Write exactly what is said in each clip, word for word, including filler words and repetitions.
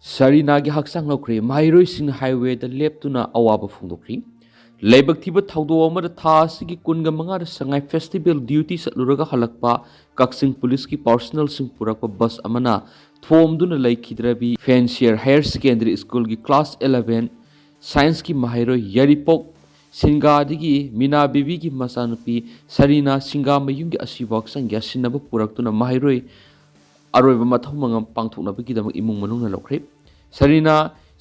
ꯁꯔꯤꯅꯥꯒꯤ ꯍꯛꯆꯥꯡ ꯂꯧꯈ꯭ꯔꯦ꯫ ꯃꯍꯩꯔꯣꯏꯁꯤꯡꯅ ꯍꯥꯏꯋꯦꯗ ꯂꯦꯞꯇꯨꯅ ꯑꯋꯥꯕ ꯐꯣꯡꯗꯣꯛꯈ꯭ꯔꯤ꯫ ꯂꯥꯏꯕꯛ ꯊꯤꯕ ꯊꯧꯗꯣꯛ ꯑꯃꯗ ꯊꯥ ꯑꯁꯤꯒꯤ ꯀꯨꯟꯒ ꯃꯉꯥꯗ ꯁꯉꯥꯏ ꯐꯦꯁꯇꯤꯚꯦꯜ ꯗ꯭ꯌꯨꯇꯤ ꯆꯠꯂꯨꯔꯒ ꯍꯜꯂꯛꯄ ꯀꯛꯆꯤꯡ ꯄꯨꯂꯤꯁꯀꯤ ꯄꯥꯔꯁꯣꯅꯦꯜꯁꯤꯡ ꯄꯨꯔꯛꯄ ꯕꯁ ꯑꯃꯅ ꯊꯣꯝꯗꯨꯅ ꯂꯩꯈꯤꯗ꯭ꯔꯕꯤ ꯐꯦꯟꯁꯤꯌꯔ ꯍꯥꯌꯔ ꯁꯦꯀꯦꯟꯗꯔꯤ ꯁ꯭ꯀꯨꯜꯒꯤ ꯀ꯭ꯂꯥꯁ ꯑꯦꯂꯚꯦꯟ ꯁꯥꯏꯟꯁꯀꯤ ꯃꯍꯩꯔꯣꯏ ꯌꯥꯏꯔꯤꯄꯣꯛ ꯁꯤꯡꯒꯥꯗꯒꯤ ꯃꯤꯅꯥ ꯕꯤꯕꯤꯒꯤ ꯃꯆꯥꯅꯨꯄꯤ ꯁꯔꯤꯅꯥ ꯁꯤꯡꯒꯥꯃꯌꯨꯝꯒꯤ ꯑꯁꯤꯕ ꯍꯛꯆꯥꯡ ꯌꯥꯁꯤꯟꯅꯕ ꯄꯨꯔꯛꯇꯨꯅ ꯃꯍꯩꯔꯣꯏ ꯑꯔꯣꯏꯕ ꯃꯊꯧ ꯃꯉꯝ ꯄꯥꯡꯊꯣꯛꯅꯕꯒꯤꯗꯃꯛ ꯏꯃꯨꯡ ꯃꯅꯨꯡꯅ ꯂꯧꯈ꯭ꯔꯦ꯫ ꯁꯔꯤꯅꯥ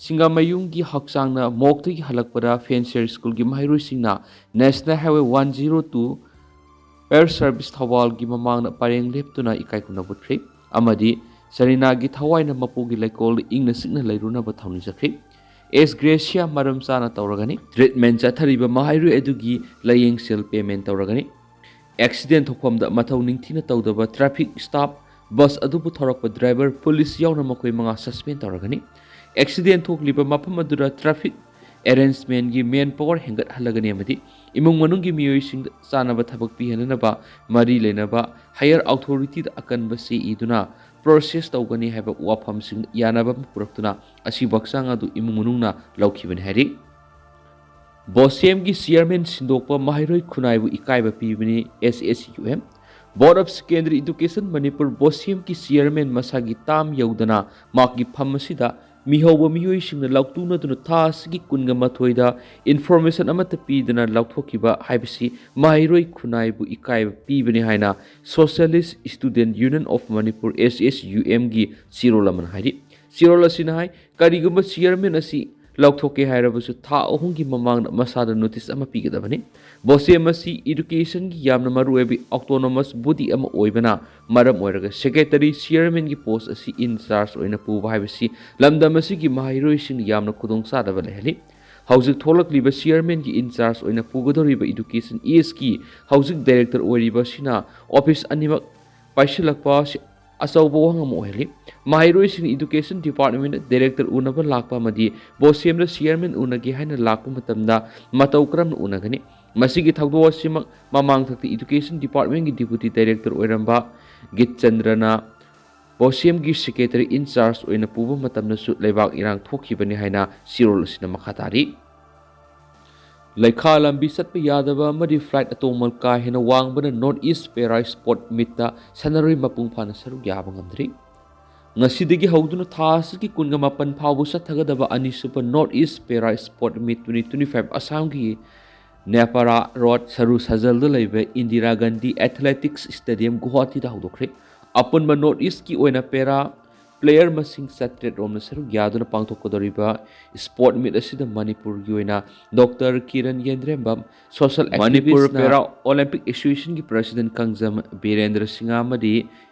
ꯁꯤꯡꯒꯥꯃꯌꯨꯝꯒꯤ ꯍꯛꯆꯥꯡꯅ ꯃꯣꯛꯇꯒꯤ ꯍꯜꯂꯛꯄꯗ ꯐꯦꯟꯁꯤꯌꯔ ꯁ꯭ꯀꯨꯜꯒꯤ ꯃꯍꯩꯔꯣꯏꯁꯤꯡꯅ national highway one zero two fire service ꯊꯧꯕꯥꯜꯒꯤ ꯃꯃꯥꯡꯗ ꯄꯔꯦꯡ ꯂꯦꯞꯇꯨꯅ ꯏꯀꯥꯏ ꯈꯨꯝꯅꯕ ꯎꯠꯈ꯭ꯔꯤ ꯑꯃꯗꯤ ꯁꯔꯤꯅꯥꯒꯤ ꯊꯋꯥꯏꯅ ꯃꯄꯨꯒꯤ ꯂꯩꯀꯣꯜꯗ ꯏꯪꯅ ꯆꯤꯛꯅ ꯂꯩꯔꯨꯅꯕ ꯊꯧꯅꯤꯖꯈ꯭ꯔꯤ꯫ ꯑꯦꯁ ꯒ꯭ꯔꯦꯁꯤꯌꯥ ꯃꯔꯝ ꯆꯥꯅ ꯇꯧꯔꯒꯅꯤ꯫ ꯇ꯭ꯔꯤꯠꯃꯦꯟ ꯆꯠꯊꯔꯤꯕ ꯃꯍꯩꯔꯣꯏ ꯑꯗꯨꯒꯤ ꯂꯥꯏꯌꯦꯡ ꯁꯦꯜ ꯄꯦꯃꯦꯟ ꯇꯧꯔꯒꯅꯤ꯫ ꯑꯦꯛꯁꯤꯗꯦꯟ ꯊꯣꯛꯐꯝꯗ ꯃꯊꯧ ꯅꯤꯡꯊꯤꯅ ꯇꯧꯗꯕ ꯇ꯭ꯔꯥꯐꯤꯛ ꯁ꯭ꯇꯥꯐ, ꯕꯁ ꯑꯗꯨꯕꯨ ꯊꯧꯔꯛꯄ ꯗ꯭ꯔꯥꯏꯚꯔ, ꯄꯨꯂꯤꯁ ꯌꯥꯎꯅ ꯃꯈꯣꯏ ꯃꯉꯥ ꯁꯁꯄꯦꯟ ꯇꯧꯔꯒꯅꯤ꯫ ꯑꯦꯛꯁꯤꯗꯦꯟ ꯊꯣꯛꯂꯤꯕ ꯃꯐꯝ ꯑꯗꯨꯗ ꯇ꯭ꯔꯥꯐꯤꯛ ꯑꯦꯔꯦꯟꯖꯃꯦꯟꯒꯤ ꯃꯦꯟ ꯄꯥꯋꯔ ꯍꯦꯟꯒꯠꯍꯜꯂꯒꯅꯤ ꯑꯃꯗꯤ ꯏꯃꯨꯡ ꯃꯅꯨꯡꯒꯤ ꯃꯤꯑꯣꯏꯁꯤꯡꯗ ꯆꯥꯅꯕ ꯊꯕꯛ ꯄꯤꯍꯟꯅꯅꯕ ꯃꯔꯤ ꯂꯩꯅꯕ ꯍꯥꯌꯔ ꯑꯣꯊꯣꯔꯤꯇꯤꯗ ꯑꯀꯟꯕ ꯆꯦ ꯏꯗꯨꯅ ꯄ꯭ꯔꯣꯁꯦꯁ ꯇꯧꯒꯅꯤ ꯍꯥꯏꯕ ꯋꯥꯐꯝꯁꯤꯡ ꯌꯥꯅꯕ ꯑꯃ ꯄꯨꯔꯛꯇꯨꯅ ꯑꯁꯤꯕ ꯍꯛꯆꯥꯡ ꯑꯗꯨ ꯏꯃꯨꯡ ꯃꯅꯨꯡꯅ ꯂꯧꯈꯤꯕꯅꯤ ꯍꯥꯏꯔꯤ꯫ ꯕꯣꯁꯦꯝꯒꯤ ꯆꯤꯌꯔꯃꯦꯟ ꯁꯤꯟꯗꯣꯛꯄ ꯃꯍꯩꯔꯣꯏ ꯈꯨꯟꯅꯥꯏꯕꯨ ꯏꯀꯥꯏꯕ ꯄꯤꯕꯅꯤ S S U M. Board of secondary education Manipur ꯕꯣꯁꯦꯝꯒꯤ ꯆꯤꯌꯔꯃꯦꯟ ꯃꯁꯥꯒꯤ ꯇꯥꯝ ꯌꯧꯗꯅ ꯃꯍꯥꯛꯀꯤ ꯐꯝ ꯑꯁꯤꯗ ꯃꯤꯍꯧꯕ ꯃꯤꯑꯣꯏꯁꯤꯡꯅ ꯂꯥꯎꯇꯨꯅꯗꯨꯅ ꯊꯥ ꯑꯁꯤꯒꯤ ꯀꯨꯟꯒ ꯃꯥꯊꯣꯏꯗ ꯏꯟꯐꯣꯔꯃꯦꯁꯟ ꯑꯃꯠꯇ ꯄꯤꯗꯅ ꯂꯥꯎꯊꯣꯛꯈꯤꯕ ꯍꯥꯏꯕꯁꯤ ꯃꯍꯩꯔꯣꯏ ꯈꯨꯟꯅꯥꯏꯕꯨ ꯏꯀꯥꯏꯕ ꯄꯤꯕꯅꯤ ꯍꯥꯏꯅ Socialist Student Union of Manipur, S S U M, ꯒꯤ ꯆꯦꯔꯣꯜ ꯑꯃꯅ ꯍꯥꯏꯔꯤ꯫ ꯆꯦꯔꯣꯜ ꯑꯁꯤꯅ ꯍꯥꯏ, ꯀꯔꯤꯒꯨꯝꯕ ꯆꯤꯌꯔꯃꯦꯟ ꯑꯁꯤ ꯂꯧꯊꯣꯛꯀꯦ ꯍꯥꯏꯔꯕꯁꯨ ꯊꯥ ꯑꯍꯨꯝꯒꯤ ꯃꯃꯥꯡꯗ ꯃꯁꯥꯗ ꯅꯣꯇꯤꯁ ꯑꯃ ꯄꯤꯒꯗꯕꯅꯤ꯫ ꯕꯣꯁꯦꯝ ꯑꯁꯤ ꯏꯗꯨꯀꯦꯁꯟꯒꯤ ꯌꯥꯝꯅ ꯃꯔꯨꯑꯣꯏꯕ ꯑꯣꯇꯣꯅꯣꯃꯁ ꯕꯣꯗꯤ ꯑꯃ ꯑꯣꯏꯕꯅ ꯃꯔꯝ ꯑꯣꯏꯔꯒ ꯁꯦꯀ꯭ꯔꯦꯇꯔꯤ ꯆꯤꯌꯔꯃꯦꯟꯒꯤ ꯄꯣꯁ ꯑꯁꯤ ꯏꯟ ꯆꯥꯔꯖ ꯑꯣꯏꯅ ꯄꯨꯕ ꯍꯥꯏꯕꯁꯤ ꯂꯝꯗꯝ ꯑꯁꯤꯒꯤ ꯃꯍꯩꯔꯣꯏꯁꯤꯡ ꯌꯥꯝꯅ ꯈꯨꯗꯣꯡꯆꯥꯗꯕ ꯂꯩꯍꯜꯂꯤ꯫ ꯍꯧꯖꯤꯛ ꯊꯣꯛꯂꯛꯂꯤꯕ ꯆꯤꯌꯔꯃꯦꯟꯒꯤ ꯏꯟ ꯆꯥꯔꯖ ꯑꯣꯏꯅ ꯄꯨꯒꯗꯧꯔꯤꯕ ꯏꯗꯨꯀꯦꯁꯟ ꯏꯁꯀꯤ ꯍꯧꯖꯤꯛ ꯗꯥꯏꯔꯦꯛꯇꯔ ꯑꯣꯏꯔꯤꯕ ꯑꯁꯤꯅ ꯑꯣꯐꯤꯁ ꯑꯅꯤꯃꯛ ꯄꯥꯏꯁꯤꯜꯂꯛꯄ ꯑꯁꯤ ꯑꯆꯧꯕ ꯋꯥꯍꯪ ꯑꯃ ꯑꯣꯏꯍꯜꯂꯤ꯫ ꯃꯍꯩꯔꯣꯏꯁꯤꯡꯅ ꯏꯗꯨꯀꯦꯁꯟ ꯗꯤꯄꯥꯔꯠꯃꯦꯟꯗ ꯗꯥꯏꯔꯦꯛꯇꯔ ꯎꯅꯕ ꯂꯥꯛꯄ ꯑꯃꯗꯤ ꯕꯣꯁꯦꯝꯗ ꯆꯤꯌꯔꯃꯦꯟ ꯎꯅꯒꯦ ꯍꯥꯏꯅ ꯂꯥꯛꯄ ꯃꯇꯝꯗ ꯃꯇꯧ ꯀꯔꯝꯅ ꯎꯅꯒꯅꯤ? ꯃꯁꯤꯒꯤ ꯊꯧꯗꯣꯛ ꯑꯁꯤꯃꯛ ꯃꯃꯥꯡꯊꯛꯇ ꯏꯗꯨꯀꯦꯁꯟ ꯗꯤꯄꯥꯔꯠꯃꯦꯟꯒꯤ ꯗꯤꯄꯨꯇꯤ ꯗꯥꯏꯔꯦꯛꯇꯔ ꯑꯣꯏꯔꯝꯕ ꯒꯤꯠꯆꯟꯗ꯭ꯔꯅ ꯕꯣꯁꯦꯝꯒꯤ ꯁꯦꯀ꯭ꯔꯦꯇꯔꯤ ꯏꯟ ꯆꯥꯔꯖ ꯑꯣꯏꯅ ꯄꯨꯕ ꯃꯇꯝꯗꯁꯨ ꯂꯩꯕꯥꯛ ꯏꯔꯥꯡ ꯊꯣꯛꯈꯤꯕꯅꯤ ꯍꯥꯏꯅ ꯆꯦꯔꯣꯜ ꯑꯁꯤꯅ ꯃꯈꯥ ꯇꯥꯔꯤ꯫ ꯂꯩꯈꯥ ꯂꯝꯕꯤ ꯆꯠꯄ ꯌꯥꯗꯕ ꯑꯃꯗꯤ ꯐ꯭ꯂꯥꯏꯠ ꯑꯇꯣꯡꯃꯜ ꯀꯥ ꯍꯦꯟꯅ ꯋꯥꯡꯕꯅ ꯅꯣꯔꯠ ꯏꯁ ꯄꯦꯔꯥ ꯁ꯭ꯄꯣꯔꯠ ꯃꯤꯠꯇ ꯁꯥꯟꯅꯔꯣꯏ ꯃꯄꯨꯡ ꯐꯥꯅ ꯁꯔꯨꯛ ꯌꯥꯕ ꯉꯝꯗ꯭ꯔꯤ꯫ ꯉꯁꯤꯗꯒꯤ ꯍꯧꯗꯨꯅ ꯊꯥ ꯑꯁꯤꯒꯤ ꯀꯨꯟꯒ ꯃꯥꯄꯟ ꯐꯥꯎꯕ ꯆꯠꯊꯒꯗꯕ ꯑꯅꯤꯁꯨꯕ ꯅꯣꯔꯠ ꯏꯁ ꯄꯦꯔꯥ ꯁ꯭ꯄꯣꯔꯠ ꯃꯤꯠ ꯇ꯭ꯋꯦꯟꯇꯤ ꯇ꯭ꯋꯦꯟꯇꯤ ꯐꯥꯏꯚ ꯑꯁꯥꯝꯒꯤ ꯅꯦꯄꯥꯔꯥ ꯔꯣꯗ ꯁꯔꯨ ꯁꯖꯜꯗ ꯂꯩꯕ ꯏꯟꯗꯤꯔꯥ ꯒꯥꯟꯙꯤ ꯑꯦꯊꯂꯦꯇꯤꯛꯁ ꯁ꯭ꯇꯦꯗꯤꯌꯝ ꯒꯨꯋꯥꯍꯥꯇꯤꯗ ꯍꯧꯗꯣꯛꯈ꯭ꯔꯦ꯫ ꯑꯄꯨꯟꯕ ꯅꯣꯔꯠ ꯏꯁꯀꯤ ꯑꯣꯏꯅ ꯄꯦꯔꯥ ꯄ꯭ꯂꯦꯌꯔ ꯃꯁꯤꯡ ꯆꯥꯇ꯭ꯔꯦꯠ ꯔꯣꯝꯅ ꯁꯔꯨꯛ ꯌꯥꯗꯨꯅ ꯄꯥꯡꯊꯣꯛꯀꯗꯧꯔꯤꯕ ꯁ꯭ꯄꯣꯔꯠ ꯃꯤꯠ ꯑꯁꯤꯗ ꯃꯅꯤꯄꯨꯔꯒꯤ ꯑꯣꯏꯅ ꯗꯣꯛꯇꯔ ꯀꯤꯔꯟ ꯌꯦꯟꯗ꯭ꯔꯦꯝꯕꯝ, ꯁꯣꯁꯦꯜ ꯃꯅꯤꯄꯨꯔ ꯑꯦꯛꯇꯤꯚꯤꯁꯅ ꯄꯦꯔꯥ ꯑꯣꯂꯦꯝꯄꯤꯛ ꯑꯦꯁꯣꯁꯤꯌꯦꯁꯟꯒꯤ ꯄ꯭ꯔꯁꯤꯗꯦꯟ ꯀꯪꯖꯝ ꯕꯤꯔꯦꯟꯗ꯭ꯔ ꯁꯤꯡꯍ ꯑꯃꯗꯤ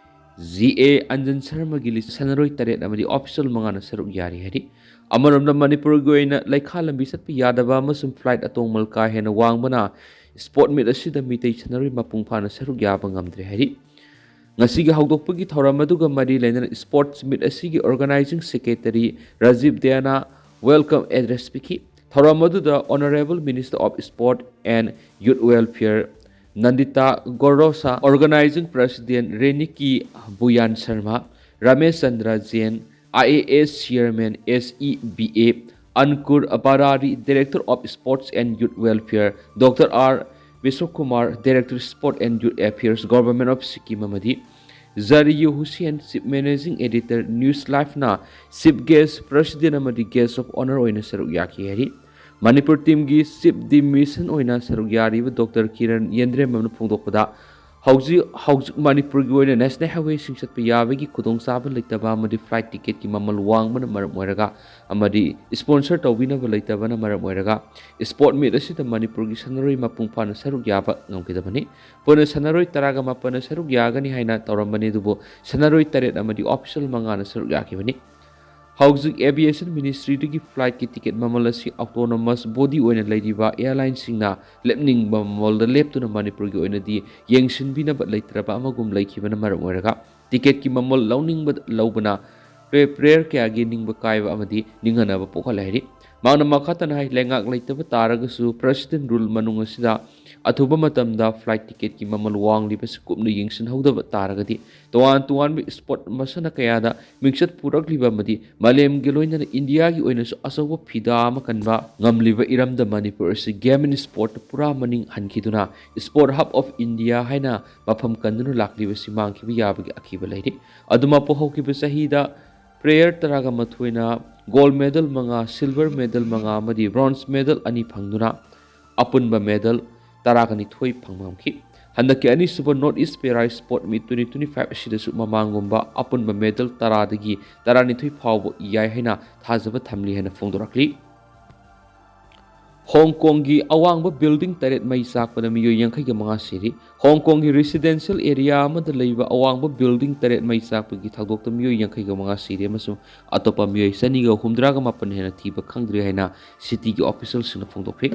ꯖꯤ ꯑꯦ ꯑꯟꯖꯟ ꯁꯔꯃꯒꯤ ꯂꯤꯁ ꯁꯥꯟꯅꯔꯣꯏ ꯇꯔꯦꯠ ꯑꯃꯗꯤ ꯑꯣꯐꯤꯁꯤꯌꯦꯜ ꯃꯉꯥꯅ ꯁꯔꯨꯛ ꯌꯥꯔꯤ ꯍꯥꯏꯔꯤ꯫ ꯑꯃꯔꯣꯝꯗ ꯃꯅꯤꯄꯨꯔꯒꯤ ꯑꯣꯏꯅ ꯂꯩꯈꯥ ꯂꯝꯕꯤ ꯆꯠꯄ ꯌꯥꯗꯕ ꯑꯃꯁꯨꯡ ꯐ꯭ꯂꯥꯏꯠ ꯑꯇꯣꯡꯃꯜ ꯀꯥ ꯍꯦꯟꯅ ꯋꯥꯡꯕꯅ ꯁ꯭ꯄꯣꯔꯠ ꯃꯤꯠ ꯑꯁꯤꯗ ꯃꯤꯇꯩ ꯁꯥꯟꯅꯔꯣꯏ ꯃꯄꯨꯡ ꯐꯥꯅ ꯁꯔꯨꯛ ꯌꯥꯕ ꯉꯝꯗ꯭ꯔꯦ ꯍꯥꯏꯔꯤ꯫ ꯉꯁꯤꯒꯤ ꯍꯧꯗꯣꯛꯄꯒꯤ ꯊꯧꯔꯝ ꯑꯗꯨꯒ ꯃꯔꯤ ꯂꯩꯅꯅ ꯁ꯭ꯄꯣꯔꯠꯁ ꯃꯤꯠ ꯑꯁꯤꯒꯤ organising secretary Rajiv ꯗꯌꯥꯅ welcome address ꯄꯤꯈꯤ꯫ ꯊꯧꯔꯝ ꯑꯗꯨꯗ Honourable Minister of Sport and Youth Welfare Nandita Gorosa, organising president Reniki Buyan Sharma, Ramesh Chandra Jain, I A S chairman S E B A Ankur Abarari, Director of Sports and Youth Welfare, doctor R Biswakumar, Director Sport and Youth Affairs, Government of Sikkim, ꯑꯃꯗꯤ ꯖꯔꯤꯌꯨ Hussain, Chief Managing Editor, News Live ꯅ Chief Guest, President ꯑꯃꯗꯤ Guest of Honour ꯑꯣꯏꯅ ꯁꯔꯨꯛ ꯌꯥꯈꯤ ꯍꯥꯏꯔꯤ꯫ ꯃꯅꯤꯄꯨꯔ ꯇꯤꯝꯒꯤ Chief de Mission ꯑꯣꯏꯅ ꯁꯔꯨꯛ ꯌꯥꯔꯤꯕ ꯗꯣꯛꯇꯔ ꯀꯤꯔꯟ ꯌꯦꯟꯗ꯭ꯔꯦꯝꯕꯝꯅ ꯐꯣꯡꯗꯣꯛꯄꯗ, ꯍꯧꯖꯤꯛ ꯍꯧꯖꯤꯛ ꯃꯅꯤꯄꯨꯔꯒꯤ ꯑꯣꯏꯅ ꯅꯦꯁꯅꯦꯜ ꯍꯥꯏꯋꯦꯁꯤꯡ ꯆꯠꯄ ꯌꯥꯕꯒꯤ ꯈꯨꯗꯣꯡꯆꯥꯕ ꯂꯩꯇꯕ ꯑꯃꯗꯤ ꯐ꯭ꯂꯥꯏꯠ ꯇꯤꯀꯦꯠꯀꯤ ꯃꯃꯜ ꯋꯥꯡꯕꯅ ꯃꯔꯝ ꯑꯣꯏꯔꯒ ꯑꯃꯗꯤ ꯏꯁꯄꯣꯟꯁꯔ ꯇꯧꯕꯤꯅꯕ ꯂꯩꯇꯕꯅ ꯃꯔꯝ ꯑꯣꯏꯔꯒ ꯁ꯭ꯄꯣꯔꯠ ꯃꯤꯠ ꯑꯁꯤꯗ ꯃꯅꯤꯄꯨꯔꯒꯤ ꯁꯥꯟꯅꯔꯣꯏ ꯃꯄꯨꯡ ꯐꯥꯅ ꯁꯔꯨꯛ ꯌꯥꯕ ꯉꯝꯈꯤꯗꯕꯅꯤ꯫ ꯄꯨꯟꯅ ꯁꯥꯟꯅꯔꯣꯏ ꯇꯔꯥꯒ ꯃꯥꯄꯟꯅ ꯁꯔꯨꯛ ꯌꯥꯒꯅꯤ ꯍꯥꯏꯅ ꯇꯧꯔꯝꯕꯅꯤ, ꯑꯗꯨꯕꯨ ꯁꯥꯟꯅꯔꯣꯏ ꯇꯔꯦꯠ ꯑꯃꯗꯤ ꯑꯣꯐꯤꯁꯤꯌꯦꯜ ꯃꯉꯥꯅ ꯁꯔꯨꯛ ꯌꯥꯈꯤꯕꯅꯤ꯫ ꯍꯧꯖꯤꯛ ꯑꯦꯚꯤꯌꯦꯁꯟ ꯃꯤꯅꯤꯁꯇ꯭ꯔꯤꯗꯒꯤ ꯐ꯭ꯂꯥꯏꯠꯀꯤ ꯇꯤꯀꯦꯠ ꯃꯃꯜ ꯑꯁꯤ ꯑꯣꯇꯣꯅꯣꯃꯁ ꯕꯣꯗꯤ ꯑꯣꯏꯅ ꯂꯩꯔꯤꯕ ꯑꯦꯌꯔꯂꯥꯏꯟꯁꯤꯡꯅ ꯂꯦꯞꯅꯤꯡꯕ ꯃꯃꯜꯗ ꯂꯦꯞꯇꯨꯅ ꯃꯅꯤꯄꯨꯔꯒꯤ ꯑꯣꯏꯅꯗꯤ ꯌꯦꯡꯁꯤꯟꯕꯤꯅꯕ ꯂꯩꯇ꯭ꯔꯕ ꯑꯃꯒꯨꯝ ꯂꯩꯈꯤꯕꯅ ꯃꯔꯝ ꯑꯣꯏꯔꯒ ꯇꯤꯀꯦꯠꯀꯤ ꯃꯃꯜ ꯂꯧꯅꯤꯡꯕ ꯂꯧꯕꯅ ꯄ꯭ꯂꯦ-, ꯄ꯭ꯂꯦꯌꯔ ꯀꯌꯥꯒꯤ ꯅꯤꯡꯕ ꯀꯥꯏꯕ ꯑꯃꯗꯤ ꯅꯤꯡꯍꯟꯅꯕ ꯄꯣꯛꯍꯜꯂꯦ ꯍꯥꯏꯔꯤ꯫ ꯃꯍꯥꯛꯅ ꯃꯈꯥ ꯇꯥꯅ ꯍꯥꯏ, ꯂꯩꯉꯥꯛ ꯂꯩꯇꯕ ꯇꯥꯔꯒꯁꯨ President Rule ꯃꯅꯨꯡ ꯑꯁꯤꯗ ꯑꯊꯨꯕ ꯃꯇꯝꯗ flight ticketꯀꯤ ꯃꯃꯜ ꯋꯥꯡꯂꯤꯕꯁꯤ ꯀꯨꯞꯅ ꯌꯦꯡꯁꯤꯟꯍꯧꯗꯕ ꯇꯥꯔꯒꯗꯤ ꯇꯣꯉꯥꯟ ꯇꯣꯉꯥꯟꯕ sport ꯃꯁꯥꯟꯅ ꯀꯌꯥꯗ ꯃꯤꯡꯆꯠ ꯄꯨꯔꯛꯂꯤꯕ ꯑꯃꯗꯤ ꯃꯥꯂꯦꯝꯒꯤ ꯂꯣꯏꯅꯅ ꯏꯟꯗꯤꯌꯥꯒꯤ ꯑꯣꯏꯅꯁꯨ ꯑꯆꯧꯕ ꯐꯤꯗꯥ ꯑꯃ ꯀꯟꯕ ꯉꯝꯂꯤꯕ ꯏꯔꯝꯗꯝ ꯃꯅꯤꯄꯨꯔ ꯑꯁꯤ game and sportꯇ ꯄꯨꯔꯥ ꯃꯅꯤꯡ ꯍꯟꯈꯤꯗꯨꯅ Sport Hub of India ꯍꯥꯏꯅ ꯃꯐꯝ ꯀꯟꯗꯨꯅ ꯂꯥꯛꯂꯤꯕꯁꯤ ꯃꯥꯡꯈꯤꯕ ꯌꯥꯕꯒꯤ ꯑꯀꯤꯕ ꯂꯩꯔꯤ꯫ ꯑꯗꯨꯃꯛꯄꯨ ꯍꯧꯈꯤꯕ ꯆꯍꯤꯗ player ꯇꯔꯥꯒ ꯃꯥꯊꯣꯏꯅ gold medal ꯃꯉꯥ, silver medal ꯃꯉꯥ ꯑꯃꯗꯤ bronze medal ꯑꯅꯤ ꯐꯪꯗꯨꯅ ꯑꯄꯨꯟꯕ medal ꯇꯔꯥꯒ ꯅꯤꯊꯣꯏ ꯐꯪꯕ ꯉꯝꯈꯤ꯫ ꯍꯟꯗꯛꯀꯤ ꯑꯅꯤꯁꯨꯕ North East Para Sport Meet twenty twenty-five ꯑꯁꯤꯗꯁꯨ ꯃꯃꯥꯡꯒꯨꯝꯕ ꯑꯄꯨꯟꯕ medal ꯇꯔꯥꯗꯒꯤ ꯇꯔꯥꯅꯤꯊꯣꯏ ꯐꯥꯎꯕ ꯌꯥꯏ ꯍꯥꯏꯅ ꯊꯥꯖꯕ ꯊꯝꯂꯤ ꯍꯥꯏꯅ ꯐꯣꯡꯗꯣꯔꯛꯂꯤ꯫ ꯍꯣꯡ ꯀꯣꯡꯒꯤ ꯑꯋꯥꯡꯕ building ꯇꯔꯦꯠ ꯃꯩ ꯆꯥꯛꯄꯗ ꯃꯤꯑꯣꯏ ꯌꯥꯡꯈꯩꯒ ꯃꯉꯥ ꯁꯤꯔꯤ꯫ ꯍꯣꯡ ꯀꯣꯡꯒꯤ residential area ꯑꯃꯗ ꯂꯩꯕ ꯑꯋꯥꯡꯕ building ꯇꯔꯦꯠ ꯃꯩ ꯆꯥꯛꯄꯒꯤ ꯊꯧꯗꯣꯛꯇ ꯃꯤꯑꯣꯏ ꯌꯥꯡꯈꯩꯒ ꯃꯉꯥ ꯁꯤꯔꯦ ꯑꯃꯁꯨꯡ ꯑꯇꯣꯞꯄ ꯃꯤꯑꯣꯏ ꯆꯅꯤꯒ ꯍꯨꯝꯗ꯭ꯔꯥꯒ ꯃꯥꯄꯟ ꯍꯦꯟꯅ ꯊꯤꯕ ꯈꯪꯗ꯭ꯔꯤ ꯍꯥꯏꯅ cityꯒꯤ officialꯁꯤꯡꯅ ꯐꯣꯡꯗꯣꯛꯈ꯭ꯔꯤ꯫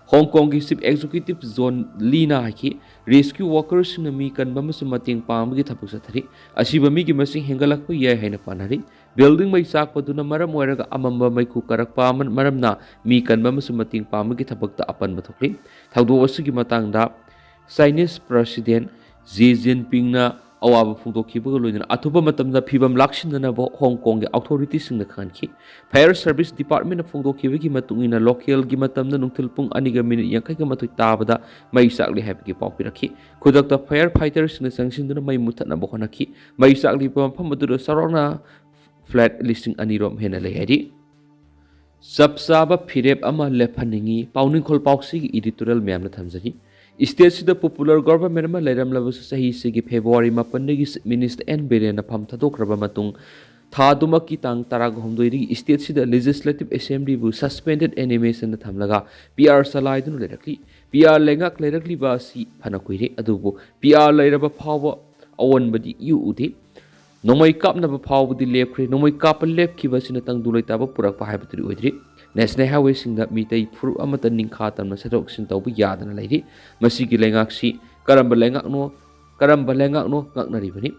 ꯍꯣꯡ ꯀꯣꯡꯒꯤ Chief Executive John Leeꯅ ꯍꯥꯏꯈꯤ, rescue workerꯁꯤꯡꯅ ꯃꯤ ꯀꯟꯕ ꯑꯃꯁꯨꯡ ꯃꯇꯦꯡ ꯄꯥꯡꯕꯒꯤ ꯊꯕꯛ ꯆꯠꯊꯔꯤ꯫ ꯑꯁꯤꯕ ꯃꯤꯒꯤ ꯃꯁꯤꯡ ꯍꯦꯟꯒꯠꯂꯛꯄ ꯌꯥꯏ ꯍꯥꯏꯅ ꯄꯥꯅꯔꯤ꯫ Building ꯃꯩ ꯆꯥꯛꯄꯗꯨꯅ ꯃꯔꯝ ꯑꯣꯏꯔꯒ ꯑꯃꯝꯕ ꯃꯩꯈꯨ ꯀꯥꯔꯛꯄ ꯑꯃ-, ꯃꯔꯝꯅ ꯃꯤ ꯀꯟꯕ ꯑꯃꯁꯨꯡ ꯃꯇꯦꯡ ꯄꯥꯡꯕꯒꯤ ꯊꯕꯛꯇ ꯑꯄꯟꯕ ꯊꯣꯛꯂꯤ꯫ ꯊꯧꯗꯣꯛ ꯑꯁꯤꯒꯤ ꯃꯇꯥꯡꯗ Chinese President Xi Jinpingꯅ ꯑꯋꯥꯕ ꯐꯣꯡꯗꯣꯛꯈꯤꯕꯒ ꯂꯣꯏꯅꯅ ꯑꯊꯨꯕ ꯃꯇꯝꯗ ꯐꯤꯚꯝ ꯂꯥꯛꯁꯤꯟꯅꯅꯕ ꯍꯣꯡ ꯀꯣꯡꯒꯤ authorityꯁꯤꯡꯗ ꯈꯪꯍꯟꯈꯤ꯫ Fire Service Departmentꯅ ꯐꯣꯡꯗꯣꯛꯈꯤꯕꯒꯤ ꯃꯇꯨꯡ ꯏꯟꯅ, localꯒꯤ ꯃꯇꯝꯗ ꯅꯨꯡꯊꯤꯜ ꯄꯨꯡ ꯑꯅꯤꯒ minute ꯌꯥꯡꯈꯩꯒ ꯃꯥꯊꯣꯏ ꯇꯥꯕꯗ ꯃꯩ ꯆꯥꯛꯂꯤ ꯍꯥꯏꯕꯒꯤ ꯄꯥꯎ ꯄꯤꯔꯛꯈꯤ꯫ ꯈꯨꯗꯛꯇ fire fighterꯁꯤꯡꯅ ꯆꯪꯁꯤꯟꯗꯨꯅ ꯃꯩ ꯃꯨꯊꯠꯅꯕ ꯍꯣꯠꯅꯈꯤ꯫ ꯃꯩ ꯆꯥꯛꯂꯤꯕ ꯃꯐꯝ ꯑꯗꯨꯗ ꯆꯥꯎꯔꯥꯛꯅ flat ꯂꯤꯁꯤꯡ ꯑꯅꯤ ꯔꯣꯝ ꯍꯦꯟꯅ ꯂꯩ ꯍꯥꯏꯔꯤ꯫ ꯆꯞ ꯆꯥꯕ ꯐꯤꯔꯦꯞ ꯑꯃ ꯂꯦꯞꯍꯟꯅꯤꯡꯏ꯫ ꯄꯥꯎꯅꯤꯡꯈꯣꯜ ꯄꯥꯎꯆꯦꯒꯤ editorial ꯃꯌꯥꯝꯅ ꯊꯝꯖꯔꯤ꯫ Stateꯁꯤꯗ popular government ꯑꯃ ꯂꯩꯔꯝꯂꯕꯁꯨ, ꯆꯍꯤꯁꯤꯒꯤ February ꯃꯥꯄꯟꯗꯒꯤ Chief Minister N ꯕꯤꯔꯦꯟꯅ ꯐꯝ ꯊꯥꯗꯣꯛꯈ꯭ꯔꯕ ꯃꯇꯨꯡ, ꯊꯥ ꯑꯗꯨꯃꯛꯀꯤ ꯇꯥꯡ ꯇꯔꯥꯒ ꯍꯨꯝꯗꯣꯏꯗꯒꯤ stateꯁꯤꯗ Legislative Assemblyꯕꯨ suspended animationꯗ ꯊꯝꯂꯒ PR ꯆꯂꯥꯏꯗꯨꯅ ꯂꯩꯔꯛꯂꯤ꯫ PR ꯂꯩꯉꯥꯛ ꯂꯩꯔꯛꯂꯤꯕ ꯑꯁꯤ ꯐꯅ ꯀꯨꯏꯔꯦ, ꯑꯗꯨꯕꯨ PR ꯂꯩꯔꯕ ꯐꯥꯎꯕ ꯑꯑꯣꯟꯕꯗꯤ ꯏꯎ ꯎꯗꯦ꯫ ꯅꯣꯡꯃꯩ ꯀꯥꯞꯅꯕ ꯐꯥꯎꯕꯗꯤ ꯂꯦꯞꯈ꯭ꯔꯦ꯫ ꯅꯣꯡꯃꯩ ꯀꯥꯞꯄ ꯂꯦꯞꯈꯤꯕ ꯑꯁꯤꯅ ꯇꯪꯗꯨ ꯂꯩꯇꯥꯕ ꯄꯨꯔꯛꯄ ꯍꯥꯏꯕꯗꯨꯗꯤ ꯑꯣꯏꯗ꯭ꯔꯤ꯫ National Highwayꯁꯤꯡꯗ ꯃꯤꯇꯩ ꯐꯨꯔꯨꯞ ꯑꯃꯠꯇ ꯅꯤꯡꯈꯥ ꯇꯝꯅ ꯆꯠꯊꯣꯛ ꯆꯠꯁꯤꯟ ꯇꯧꯕ ꯌꯥꯗꯅ ꯂꯩꯔꯤ꯫ ꯃꯁꯤꯒꯤ ꯂꯩꯉꯥꯛꯁꯤ ꯀꯔꯝꯕ ꯂꯩꯉꯥꯛꯅꯣ, ꯀꯔꯝꯕ ꯂꯩꯉꯥꯛꯅꯣ ꯉꯥꯛꯅꯔꯤꯕꯅꯤ?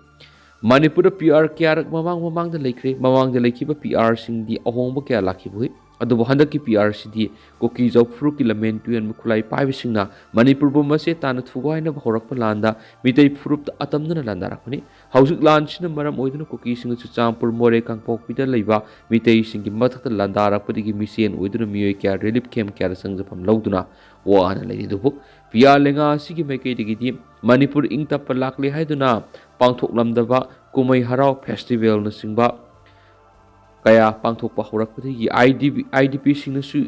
ꯃꯅꯤꯄꯨꯔꯗ PR ꯀꯌꯥꯔꯛ ꯃꯃꯥꯡ ꯃꯃꯥꯡꯗ ꯂꯩꯈ꯭ꯔꯦ꯫ ꯃꯃꯥꯡꯗ ꯂꯩꯈꯤꯕ PRꯁꯤꯡꯗꯤ ꯑꯍꯣꯡꯕ ꯀꯌꯥ ꯂꯥꯛꯈꯤꯕ ꯎꯏ꯫ ꯑꯗꯨꯕꯨ ꯍꯟꯗꯛꯀꯤ ꯄꯤ ꯑꯥꯔ ꯁꯤꯗꯤ ꯀꯨꯀꯤ ꯖꯧ ꯐꯨꯔꯨꯞꯀꯤ ꯂꯝꯕꯦꯟ ꯇꯨꯌꯦꯟꯕ ꯈꯨꯠꯂꯥꯏ ꯄꯥꯏꯕꯁꯤꯡꯅ ꯃꯅꯤꯄꯨꯔꯕꯨ ꯃꯆꯦꯠ ꯇꯥꯅ ꯊꯨꯒꯥꯏꯅꯕ ꯍꯧꯔꯛꯄ ꯂꯥꯟꯗ ꯃꯤꯇꯩ ꯐꯨꯔꯨꯞꯇ ꯑꯇꯝꯅꯅ ꯂꯥꯟꯗꯥꯔꯛꯄꯅꯤ꯫ ꯍꯧꯖꯤꯛ ꯂꯥꯟꯁꯤꯅ ꯃꯔꯝ ꯑꯣꯏꯗꯨꯅ ꯀꯨꯀꯤꯁꯤꯡꯅ ꯆꯨꯔꯆꯥꯟꯄꯨꯔ, ꯃꯣꯔꯦ, ꯀꯥꯡꯄꯣꯛꯄꯤꯗ ꯂꯩꯕ ꯃꯤꯇꯩꯁꯤꯡꯒꯤ ꯃꯊꯛꯇ ꯂꯥꯟꯗꯥꯔꯛꯄꯗꯒꯤ ꯃꯤꯆꯦꯟ ꯑꯣꯏꯗꯨꯅ ꯃꯤꯑꯣꯏ ꯀꯌꯥ relief camp ꯀꯌꯥꯗ ꯆꯪꯖꯐꯝ ꯂꯧꯗꯨꯅ ꯋꯥꯅ ꯂꯩꯔꯤ꯫ ꯑꯗꯨꯕꯨ ꯄꯤ ꯑꯥꯔ ꯂꯩꯉꯥꯛ ꯑꯁꯤꯒꯤ ꯃꯥꯏꯀꯩꯗꯒꯤꯗꯤ ꯃꯅꯤꯄꯨꯔ ꯏꯪ ꯇꯞꯄ ꯂꯥꯛꯂꯦ ꯍꯥꯏꯗꯨꯅ ꯄꯥꯡꯊꯣꯛꯂꯝꯗꯕ ꯀꯨꯝꯍꯩ ꯍꯔꯥꯎ festivalꯅꯆꯤꯡꯕ ꯀꯌꯥ ꯄꯥꯡꯊꯣꯛꯄ ꯍꯧꯔꯛꯄꯗꯒꯤ I D B, I D ꯄꯤꯁꯤꯡꯅꯁꯨ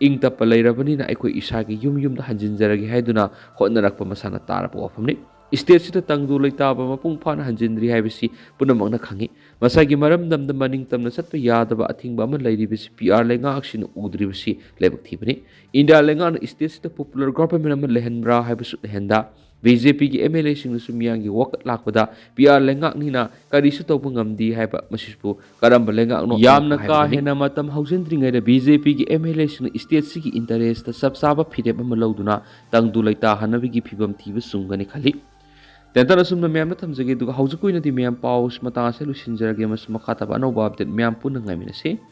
ꯏꯪ ꯇꯞꯄ ꯂꯩꯔꯕꯅꯤꯅ ꯑꯩꯈꯣꯏ ꯏꯁꯥꯒꯤ ꯌꯨꯝ ꯌꯨꯝꯗ ꯍꯟꯖꯤꯟꯖꯔꯒꯦ ꯍꯥꯏꯗꯨꯅ ꯍꯣꯠꯅꯔꯛꯄ ꯃꯁꯥꯅ ꯇꯥꯔꯕ ꯋꯥꯐꯝꯅꯤ꯫ Stateꯁꯤꯗ ꯇꯪꯗꯨ ꯂꯩꯇꯥꯕ ꯃꯄꯨꯡ ꯐꯥꯅ ꯍꯟꯖꯤꯟꯗ꯭ꯔꯤ ꯍꯥꯏꯕꯁꯤ ꯄꯨꯝꯅꯃꯛꯅ ꯈꯪꯏ꯫ ꯃꯁꯥꯒꯤ ꯃꯔꯝꯗꯝꯗ ꯃꯅꯤꯡ ꯇꯝꯅ ꯆꯠꯄ ꯌꯥꯗꯕ ꯑꯊꯤꯡꯕ ꯑꯃ ꯂꯩꯔꯤꯕꯁꯤ ꯄꯤ ꯑꯥꯔ ꯂꯩꯉꯥꯛꯁꯤꯅ ꯎꯗ꯭ꯔꯤꯕꯁꯤ ꯂꯥꯏꯕꯛ ꯊꯤꯕꯅꯤ꯫ ꯏꯟꯗꯤꯌꯥ ꯂꯩꯉꯥꯛꯅ stateꯁꯤꯗ popular government ꯑꯃ ꯂꯩꯍꯟꯕ꯭ꯔꯥ ꯍꯥꯏꯕꯁꯨ ꯂꯩꯍꯟꯗ, ꯕꯤ ꯖꯦ ꯄꯤꯒꯤ ꯑꯦꯝ ꯑꯦꯜ ꯑꯦꯁꯤꯡꯅꯁꯨ ꯃꯤꯌꯥꯝꯒꯤ ꯋꯥꯀꯠ ꯂꯥꯛꯄꯗ ꯄꯤ ꯑꯥꯔ ꯂꯩꯉꯥꯛꯅꯤꯅ ꯀꯔꯤꯁꯨ ꯇꯧꯕ ꯉꯝꯗꯦ ꯍꯥꯏꯕ ꯃꯁꯤꯕꯨ ꯀꯔꯝꯕ ꯂꯩꯉꯥꯛꯅꯣ? ꯌꯥꯝꯅ ꯀꯥ ꯍꯦꯟꯅ ꯃꯇꯝ ꯍꯧꯖꯤꯟꯗ꯭ꯔꯤꯉꯩꯗ ꯕꯤ ꯖꯦ ꯄꯤꯒꯤ ꯑꯦꯝ ꯑꯦꯜ ꯑꯦꯁꯤꯡꯅ stateꯁꯤꯒꯤ interestꯇ ꯆꯞ ꯆꯥꯕ ꯐꯤꯔꯦꯞ ꯑꯃ ꯂꯧꯗꯨꯅ ꯇꯪꯗꯨ ꯂꯩꯇꯥꯍꯟꯅꯕꯒꯤ ꯐꯤꯕꯝ ꯊꯤꯕ ꯆꯨꯝꯒꯅꯤ ꯈꯜꯂꯤ꯫ ꯇꯦꯟꯇꯟ ꯑꯁꯨꯝꯅ ꯃꯌꯥꯝꯗ ꯊꯝꯖꯒꯦ, ꯑꯗꯨꯒ ꯍꯧꯖꯤꯛꯀꯤ ꯑꯣꯏꯅꯗꯤ ꯃꯌꯥꯝ ꯄꯥꯎ ꯃꯇꯥꯡ ꯑꯁꯤꯗ ꯂꯣꯏꯁꯤꯟꯖꯔꯒꯦ꯫ ꯃꯁꯤ ꯃꯈꯥ ꯇꯥꯕ ꯑꯅꯧꯕ update ꯃꯌꯥꯝ ꯄꯨꯟꯅ ꯉꯥꯏꯃꯤꯟꯅꯁꯤ꯫